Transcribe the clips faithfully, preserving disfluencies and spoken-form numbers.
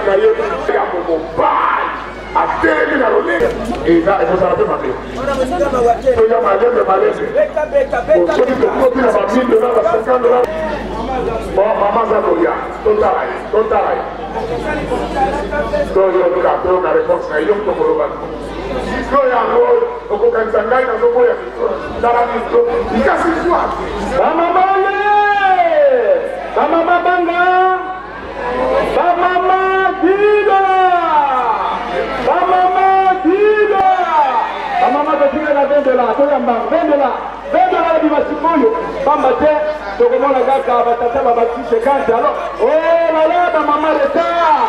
Kaye ya mobali atelemi na lolenge. Eza, ekozala mpe mabe. Toya malembe, malembe. Soki tokoti na ba mille dollars, ba cinquante dollars. Bon, mama aza koya. Totala ye, totala ye. Toyoka, toyoka réponse na yo, tokoloba. Yo yango, okokanisa ngai nazoboya mikro. Tala mikro. Ikasi kwa. Bamama oye! Bamama banga! Bamama dix dollars! Bamama dix dollars! Bamama totika na vingt dollars, toyamba vingt dollars. Vingt dollars bima sikoyo, pamba te tokomona kaka batata babakisi cinquante. Alors, oh là là, bamama retard!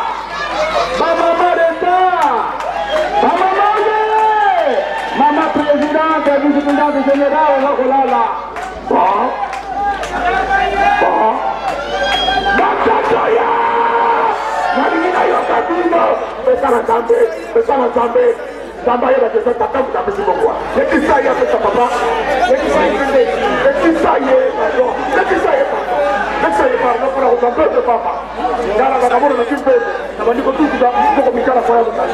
Bamama retard! Bamama oye! Mama présidente, vice-présidente générale, oza kolala. Bon. Bon. Batata ya! Nalingi nayoka bino. Pesa na Nzambe, pesa na Nzambe. Nzambe ayeba que ça tata mutu apesi bongo. Lekisa ye, pesa papa. Lekisa ye, lekisa ye, pardon. Lekisa ye, pardon. Lekisa ye, pardon, mpona koza mpeve, papa. Ngana na kamona na kimpeve. Na bandiko tutu da, moko mikala kwa ya mutali.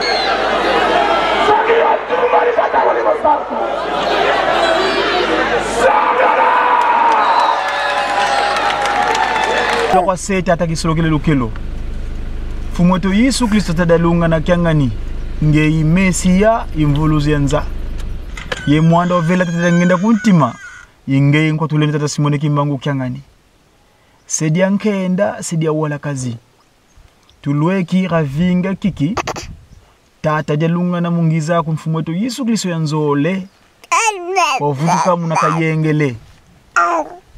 Saki ya tuma ni tata wale masartu. Sangala! Toko se Tata Kisolokele Lukelo. Mfumu eto Yesu Kristo, Tata Lunga na Kiangani, ngeye i Mesia, i Mvuluzi ya nza. Ye Mwanda wa Vela, Tata Ngienda ku ntima, i ngeye nkwa tulendo, Tata Simoni Kimbangu Kiangani. Se dia nkenda, se dia walakazi. Tulweki ravinga kiki, Tata dia lungana mu ngiza aku Mfumu eto Yesu Kristo ya nzole, wavutuka muna kayengele.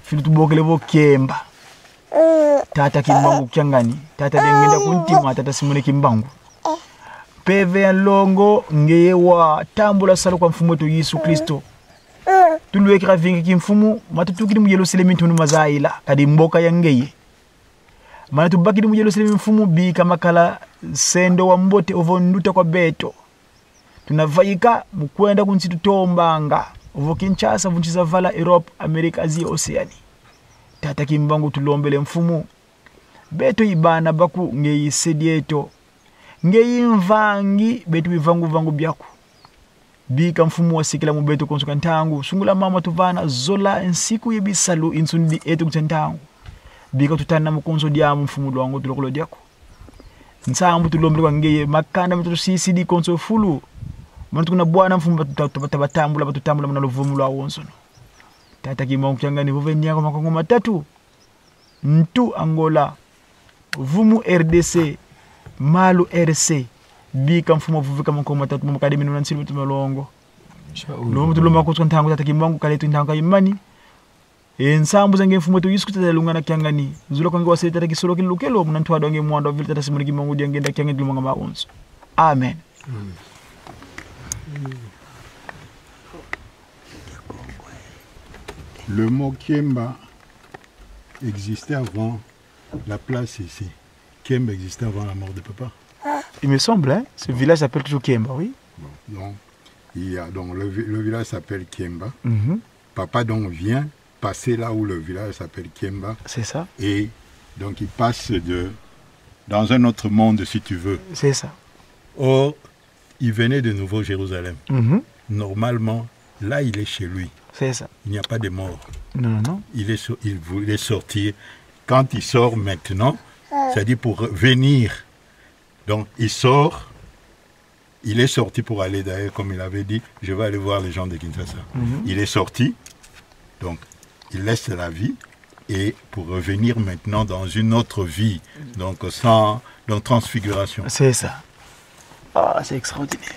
Filu tubokele vo Kiemba. Tata Kimbangu Kiangani, Tata dia Ngienda ku ntima, Tata Simoni Kimbangu. Mpeve ya nlongo, ngeye watambula salu kwa Mfumu eto Yesu Kristo. Tulweki ravinga kimfumu, ma tutukidi mu Yerusalemi ntunu mazayila, kadi mboka ya ngeye. Mana tubakidi mu Yerusalemi, Mfumu, bika makala nsendo wa mbote ovo nduta kwa beto. Tuna vaika mu kwenda ku nsi tutombanga, ovo Kinshasa, vo nsi za vala, Europe, Amérique, Asie, Océanie. Tata Kimbangu, tulombele, Mfumu. Beto i bana baku, ngeye i se dieto. Ngeye i mvangi, beto bivangu-vangu biaku. Bika, Mfumu, wasikila mu beto konso ka ntangu. Sungula mama tuvana, zola nsiku ye bisalu, i nsuni di eto ku ntangu. Bika tutana mu konso diamu, Mfumu, lwango tulokolo diaku. Nsambu tulombele kwa ngeye, makanda meto tusisidi konso fulu. Mana tukuna bwana, Mfumu, batu-, batu-, batu-, batambula, batutambula muna luvumu lwawonsono. Tata Kimbangu Kiangani, vove nianga kwa makongo matatu. Ntu Angola, vumu R D C, malu R C. Bika, Mfumu, vuvika makongo matatu, mu makadi minu na nsilu tu malongo. Sha uyu. Lomba tulomba kutu ntangu, Tata Kimbangu, kala eto ntangu ka imani. E nsambu za nge Mfumu eto Yesu Kristo, Tata Lunga na Kiangani. Zula kwa nge wa se Tata Kisolokele Lukelo, muna ntwadi wa nge Mwanda wa Vila, Tata Simoni Kimbangu dia Ngienda Kiangani, tulomba mawonso. Amen. Le mot Kiemba existait avant la place ici. Kiemba existait avant la mort de papa. Il me semble, hein, ce village s'appelle toujours Kiemba, oui. Bon, donc, il y a, donc le, vi- le village s'appelle Kiemba. Mhm. Papa donc vient passer là où le village s'appelle Kiemba. C'est ça. Et donc il passe de, dans un autre monde, si tu veux. C'est ça. Or, il venait de Nouveau Jérusalem. Mhm. Normalement, là, il est chez lui. C'est ça. Il n'y a pas de mort. Non, non, non. Il est, so- il voulait sortir. Quand il sort maintenant, c'est-à-dire pour venir. Donc, il sort. Il est sorti pour aller d'ailleurs, comme il avait dit, je vais aller voir les gens de Kinshasa. Mhm. Il est sorti. Donc, il laisse la vie et pour revenir maintenant dans une autre vie. Donc, sans, donc transfiguration. C'est ça. Ah, c'est extraordinaire.